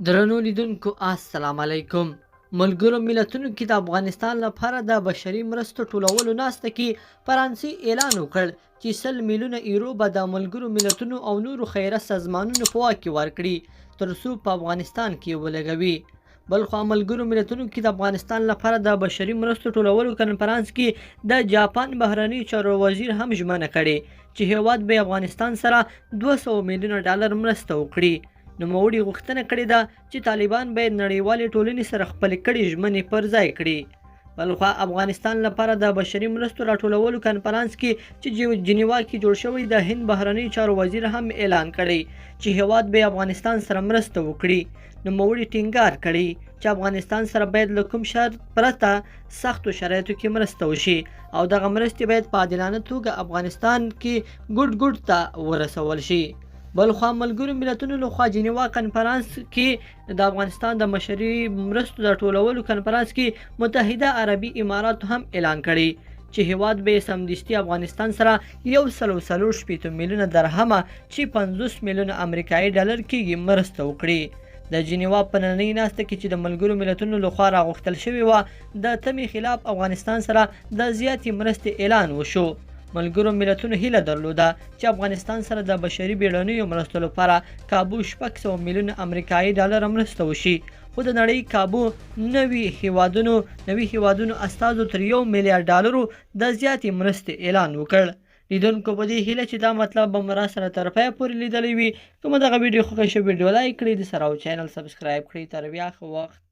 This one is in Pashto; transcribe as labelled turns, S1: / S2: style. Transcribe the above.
S1: درنو لیدونکو السلام علیکم. ملګرو ملتونو کې د افغانستان لپاره د بشري مرستو ټولولو ناسته کې فرانسې اعلان وکړ چې 100 میلیونه ایرو به د ملګرو ملتونو او نورو خیره سازمانونو په واک کې ورکړي، تر څو په افغانستان کې ولګوي. بلخوا ملګرو ملتونو کې د افغانستان لپاره د بشري مرستو ټولولو کنفرانس کې د جاپان بهرنیو چارو وزیر هم ژمنه کړې چې هیواد به افغانستان سره 200 میلیونه ډالر مرسته وکړي. نوموړي غوښتنه کړې ده چې طالبان باید نړیوالې ټولنې سره خپلې کړې ژمنې پر ځای کړي. بلخوا افغانستان لپاره د بشري مرستو راټولولو کنفرانس کې چې جنیوا کې جوړ شوی، د هند بهرنیو چارو وزیر هم اعلان کړی چې هیواد به افغانستان سره مرسته وکړي. نوموړي ټینګار کړی چې افغانستان سره باید له کوم شرط پرته سختو شرایطو کې مرسته وشي او دغه مرستې باید په عادلانه توګه افغانستان کې ګوټ ګوټ ته ورسول شي. بلخوا ملګرو ملتونو لخوا جنیوا کنفرانس کې د افغانستان د بشري مرستو د ټولولو کنفرانس کې متحده عربي اماراتو هم اعلان کړی چې هیواد به سمدستي افغانستان سره 164 میلیونه درهمه، چې 50 میلیونه امریکایي ډالر کېږي، مرسته وکړي. د جنیوا په ننۍ ناسته کې چې د ملګرو ملتونو لخوا راغوښتل شوې وه، د تمې خلاف افغانستان سره د زیاتې مرستې اعلان وشو. ملګرو ملتونو هیله درلوده چې افغانستان سره د بشري بیړنیو مرستو لپاره کابو 600 میلیونه امریکایي ډالر مرسته وشي، خو د نړۍ کابو 90 هیوادونو استازو تر 1 میلیارډ ډالرو د زیاتې مرستې اعلان وکړ. لیدونکو، په دې هیله چې دا مطلب به مو راسره تر پایه پورې لیدلی وي. که مو دغه ویډیو خوښه شوه، ویډیو لایک کړئ، د سره او چینل subscribe کړئ. تر بیا، ښه وخت.